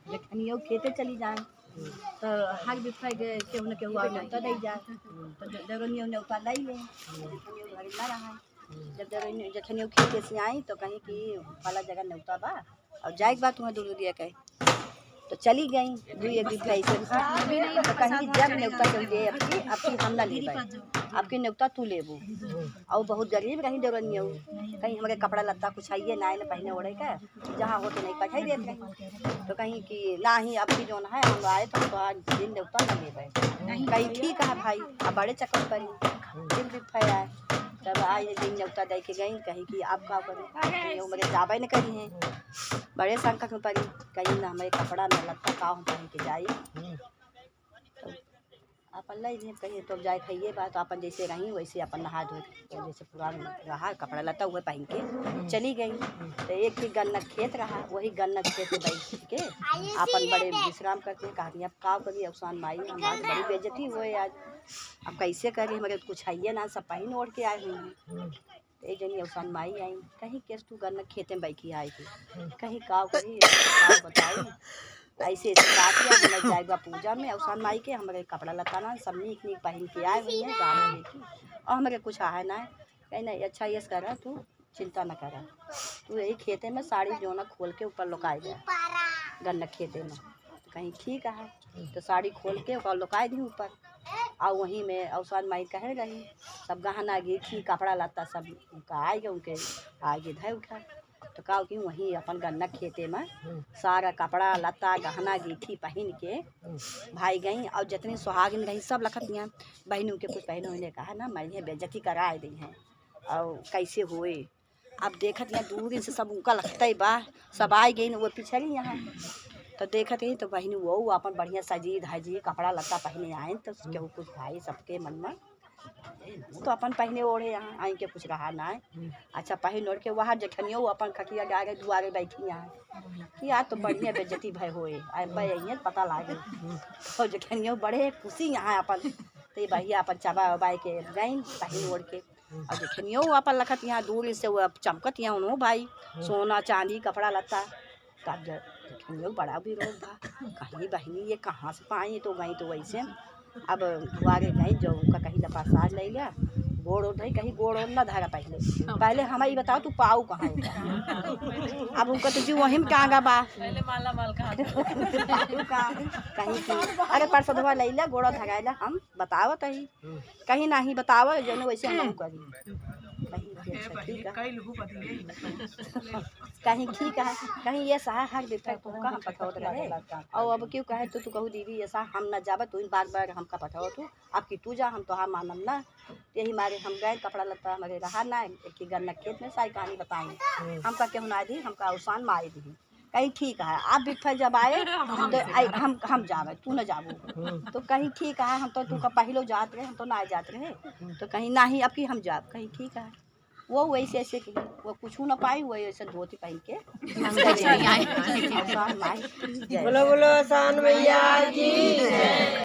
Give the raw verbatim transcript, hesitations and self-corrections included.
जेठनियो खेते चली जाए, तो हर बिफे के केहू न केहू और नेवता दे जाए। तो दे-, देवरनियो नेवता दे ले, जेठनियो घर ना रहा। जब देवरनियो, जेठनियो खेते से आई, तो कहीं कि फला जगह नेवता बा, और जाए के बाद तुम्हें दूर दिया कहे, तो चली गई। दुई एक दिन कैसे तो कहीं कि जब नेवता चल गए, आपकी, आपकी हम ना लेबे, आपकी नेवता तू लेबू। और बहुत गरीब रही देवरनियो, कहीं हमरे कपड़ा लत्ता कुछ आइए ना, ना पहने ओढ़े का, जहाँ होते नहीं पठाई देत रही। तो कहीं कि ना ही, अब भी जौन है, हम आए तो, तो आज दिन नेवता ना लेबे। कहीं ठीक है भाई, अब बड़े चक्कर पड़ी, दिन भी फै आए। तब आज दिन नेवता दे के गई, कहीं कि अब का करी, कहीं हमरे जाबे न करी हैं। बड़े संकट में पड़ी, कहीं ना हमरे कपड़ा ना लत्ता का हम पहन के जाई। अपन लाई नहीं, कहीं तो जाए खाइए बा, तो अपन जैसे रही वैसे अपन नहा धो के, जैसे पुरान रहा कपड़ा लत्ता हुए पहन के चली गई। तो एक ही गन्ना खेत रहा, वही गन्ना खेत में बैठ के अपन बड़े विश्राम करते हैं। कहा कि अब का करी, अवसान माई, हमारी बड़ी बेइज्जती हुए आज, अब कैसे करी, हमारे कुछ है ना, सब पहन ओढ़ के आए हुए हैं। तो एक जनी अवसान माई आई, कहीं केस तू गन्ना खेते में बैठी आई थी, कहीं का करी, का बताई, ऐसे ऐसे बात है, हम जाएगा पूजा में अवसान माई के, हमारे कपड़ा लत्ता ना, सब नीक नीक पहन के आए हुए हैं, गाना लेके, और हमारे कुछ है ना। कहीं नहीं, अच्छा ये करा, तू चिंता न करा, तू यही खेते में साड़ी जो ना खोल के ऊपर लुकाए दे, गन्ना खेते में। तो कहीं ठीक है, तो साड़ी खोल के ओकर लुकाए दी ऊपर। आ वहीं में अवसान माई कहे रही, सब गहना गीठी, कपड़ा लत्ता सब उनका आए गए, उनके आगे धै उठा। तो का कि वहीं अपन गन्ना खेते में सारा कपड़ा लत्ता, गहना गीठी पहन के भाई गई। और जितनी सुहागिन रही, सब लखत यहाँ बहनों के कुछ बहनों ने कहा ना, मैं ये बेइज्जती कराए दी हैं, और कैसे हुए। अब देखत यहाँ दूर से सब उनका लगता ही बा, सब आए गई न, वो पिछड़ी यहाँ। तो देखत ही तो बहिनी वो अपन बढ़िया सजी धजी कपड़ा लत्ता पहने आए, तो केहू कुछ भाई सबके मन में, वो तो अपन पहने ओढ़े यहाँ आई के कुछ रहा ना है। अच्छा, पहन ओढ़ के वहाँ जेठनियो अपन खटिया डारे दुआरे बैठी यहाँ कि आज तो बढ़िया बेइज्जती भय होए, आए भाई यहीं पता लागे। तो जेठनियो बड़े खुशी यहाँ अपन, तो ये भैया अपन चबा उबाई के गई पहन ओढ़ के। और जेठनियो अपन लखत यहाँ दूर से वो अब चमकत यहाँ उन्हों भाई, सोना चांदी कपड़ा लत्ता। तब जब जेठनियो बड़ा विरोध भा, कहीं बहिनी ये कहाँ से पाई, तो गई तो वैसे अब दुआरे गई, जो उनका कहीं ला प्रसाद ले लिया, गोड़ ओढ़ धई, कहीं गोड़ ओढ़ ना धरा पहले, पहले हम ही बताओ तू पाऊ कहाँ है? अब उनका तो जी वही में टांगा बा। पहले माला माल कहाँ था? कहीं की, अरे प्रसादवा ले लिया, गोड़ धराइला, हम बतावत ही। कहीं नाही बतावा, जौने वैसे हम करी। कहीं कि अच्छा, ठीक है। कहीं ठीक है, कहीं ये सहा हर देता है, तुमका हम पठावत रहे। और अब क्यों कहे तो तू कहू दीदी, ऐसा हम ना जाबे, तू बार बार हमका पठाओ तू, अब की तू जा, हम तोहार मानम ना। यही मारे हम गए, कपड़ा लत्ता हमारे रहा ना, एक ही गन्ना खेत में सारी कहानी बताई। हमका केहू ना दी, हमका अवसान माई दी। कहीं ठीक है, आप बिफे जब आए तो आई, हम हम जावे, तू न जाबू। तो कहीं ठीक है, हम तो तू का पहले जात रहे, हम तो ना जात रहे। तो कहीं नाही, अब की हम जाब। कहीं ठीक है, वो वैसे ऐसे की, वो कुछ ना पाई, वो ऐसे धोती पहन के अवसान माई। बोलो, बोलो, अवसान मैया की।